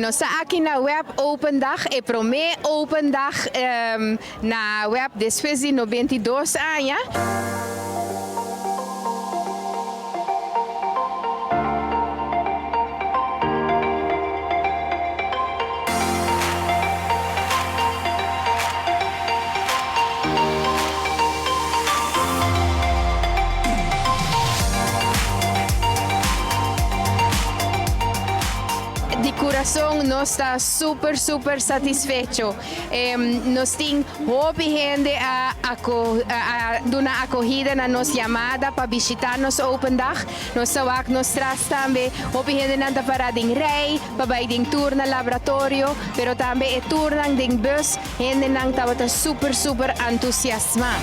Nos ta aki na web Open Dag, e promé Open Dag na web despues di 92 aña. Di kurason nos ta super super satisfecho. Nos tin hopi hende a a duna akohida na nos yamada pa bishita nos open dag. Nos ta wak nos tras tambe hopi hendenan ta para den rei pa bai den tur na laboratorio, pero tambe e turnan den bus hendenan tabata super super antusiasma.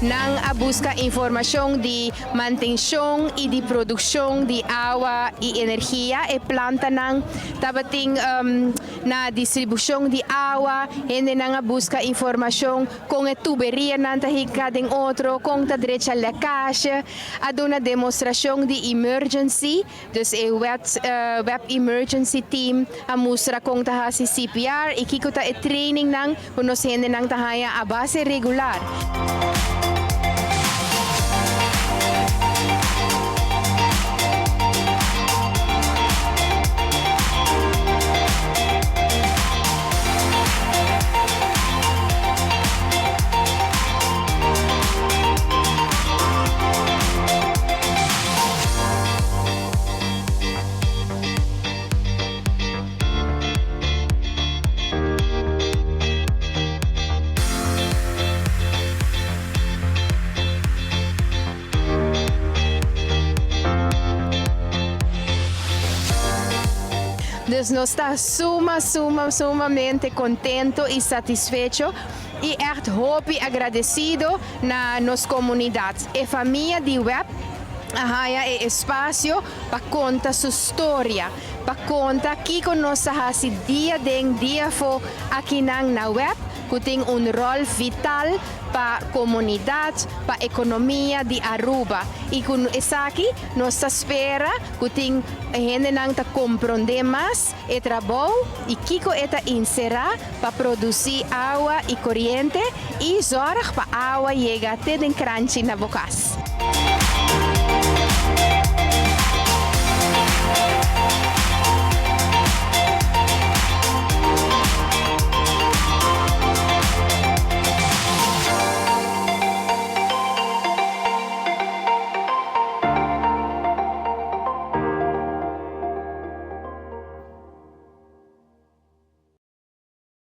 Nan a buska informashon di mantenshon i di produkshon di awa i energia. E plantanan tabatin na distribushon di awa. Hendenan a buska informashon kon e tuberianan ta hinka den otro, kon ta drecha lekashe. A duna demostrashon di emergency, dus e web emergency team a mustra kon ta hasi CPR i kiko ta e trainingnan ku nos hendenan ta haña a base regular. Dus nos ta suma suma sumamente contento y satisfecho y echt hopi agradecido na nos comunidad. E famia di web a haya e espacio pa conta su storia, pa conta kico nos ta haci dia den dia afo akinan na web cu tin un rol vital pa comunidad, pa economia di Aruba. Y cu esaki nos ta spera cu tin hendenan ta compronde mas e trabou y kico e ta encera pa produci awa y coriente y zorg pa awa yega te den cranchi na bo cas.